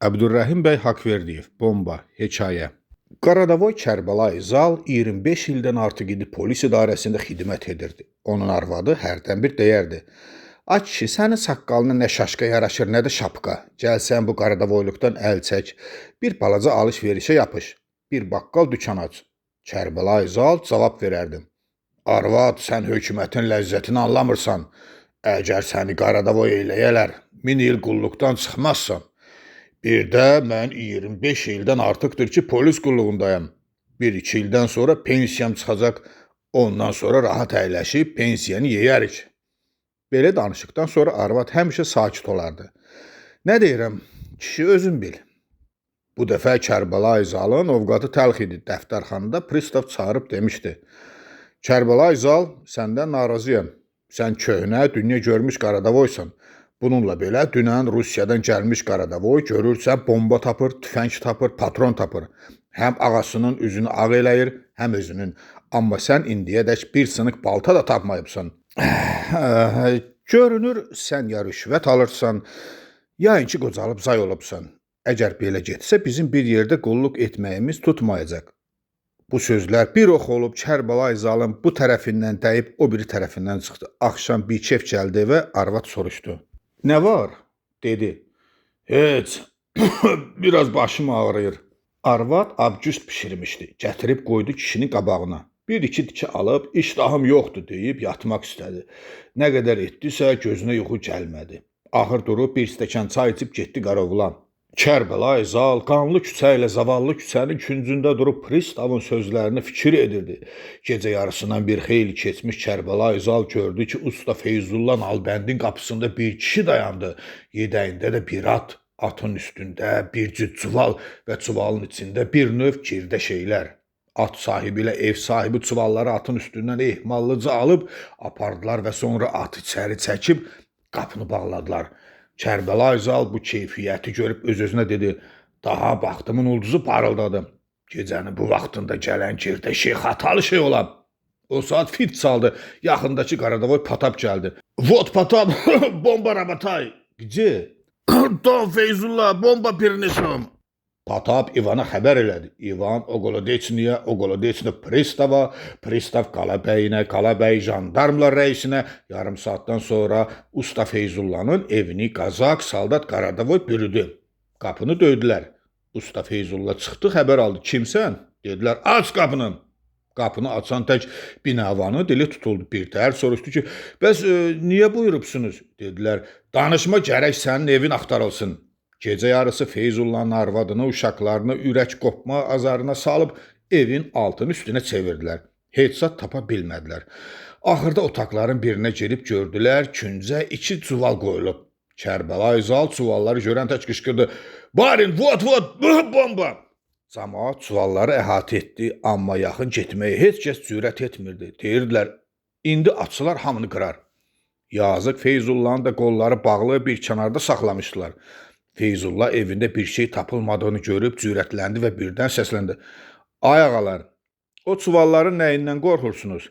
Əbdürrəhim bəy Haqverdiyev, Bomba, hekayə. Qaradavoy Kərbəlayi Zal 25 ildən artıq idi polis idarəsində xidmət edirdi. Onun arvadı hərdən bir deyərdi: "Ay kişi, sənin saqqalına nə şaşka yaraşır, nə də şapka. Gəl sən bu qaradavoyluqdan əl çək, bir balaca alış-verişə yapış, bir baqqal dükan aç." Kərbəlayi Zal cavab verərdi: "Arvad, sən hökumətin ləzzətini anlamırsan. Əgər səni qaradavoy eləyələr, 1000 il qulluqdan çıxmazsan. Bir də mən 25 ildən artıqdır ki, polis qulluğundayam. 1-2 ildən sonra pensiyam çıxacaq. Ondan sonra rahat əyləşib pensiyanı yeyərik." Belə danışıqdan sonra arvad həmişə sakit olardı. Nə deyirəm, kişi özün bil. Bu dəfə Kərbəlayi Zalın ovqatı təlx idi. Dəftərxanada pristav çağırıb demişdi: "Kərbəlayi Zal, səndən narazıyam. Sən köhnə, dünya görmüş qaradavoysan. Bununla belə dünən Rusiyadan gəlmiş qaradavoy görürsən bomba tapır, tüfəng tapır, patron tapır. Həm ağasının üzünü ağ eləyir, həm özünün. Amma sən indiyədək bir sınıq balta da tapmayıbsan. Görünür sən ya rüşvət alırsan, ya inki qocalıb zay olubsan. Əgər belə getsə bizim bir yerdə qulluq etməyimiz tutmayacaq." Bu sözlər bir ox olub Kərbəlayi Zalın bu tərəfindən dəyib o biri tərəfindən çıxdı. Axşam bir kef gəldi evə, arvad soruşdu: "Nə var?" Dedi: "Heç, biraz başım ağrıyır." Arvad abgüst bişirmişdi. Gətirib qoydu kişinin qabağına. Bir-iki dikə alıb iştahım yoxdur deyib yatmaq istədi. Nə qədər etdisə gözünə yuxu gəlmədi. Axır durub bir stəkan çay içib getdi qarovula. Kərbəlayi Zal qanlı küçə ilə zavallı küçənin küncündə durub pristavın sözlərini fikir edirdi. Gecə yarısından bir xeyli keçmiş Kərbəlayi Zal gördü ki, usta Feyzullah Nalbəndin qapısında bir kişi dayandı. Yedəyində də bir at, atın üstündə bir cüt çuval və çuvalın içində bir növ girdə şeylər. At sahibi ilə ev sahibi çuvalları atın üstündən ehmallıca alıb apardılar və sonra atı içəri çəkib qapını bağladılar. Kərbəlayi Zal bu keyfiyyəti görüb öz-özünə dedi: "Daha baxtımın ulduzu parıldadı. Gecənin bu vaxtında gələn girdə şey xatalı şey olab." O saat fit çaldı. Yaxındakı qaradavoy Patap gəldi. "Vot Patap, bomba rabatay." "Gecə?" "Don Feyzullah, bomba pirnisum." Patap İvana xəbər elədi. İvan Oqolodeçniyə, Oqolodeçni pristava, pristav Qalabəyinə, Qalabəy jandarmlar rəisinə. Yarım saatdan sonra usta Feyzullanın evini Qazaq, saldat Qaradavoy bürüdü. Qapını döydülər. Usta Feyzullah çıxdı, xəbər aldı. "Kimsən?" Dedilər: "Aç qapını." Qapını açan tək binavanın dili tutuldu. Bir təhər soruşdu ki, "Bəs niyə buyurubsunuz?" Dedilər: "Danışma, gərək sənin evin axtarılsın." Gecə yarısı Feyzullanın arvadını, uşaqlarını ürək qopma azarına salıb evin altını üstünə çevirdilər. Heç zat tapa bilmədilər. Axırda otaqların birinə girib gördülər, küncə 2 çuval qoyulub. Kərbəlayi Zal çuvalları görən tək qışqırdı: "Barin, vot, vot, bomba!" Camaat çuvalları əhatə etdi, amma yaxın getməyə heç kəs cürət etmirdi. Deyirdilər, indi açılar hamını qırar. Yazıq Feyzullanın da qolları bağlı bir kənarda saxlamışdılar. Feyzullah evində bir şey tapılmadığını görüb cürətləndi və birdən səsləndi: "Ay ağalar, o çuvalların nəyindən qorxursunuz?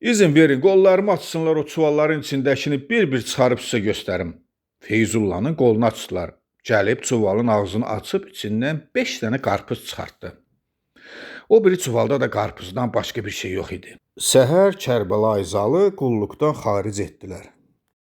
İzin verin, qollarımı açsınlar, o çuvalların içindəkini bir-bir çıxarıb sizə göstərim." Feyzullanın qolunu açdılar. Gəlib çuvalın ağzını açıb içindən 5 dənə qarpız çıxartdı. O biri çuvalda da qarpızdan başqa bir şey yox idi. Səhər Kərbəlayi Zalı qulluqdan xaric etdilər.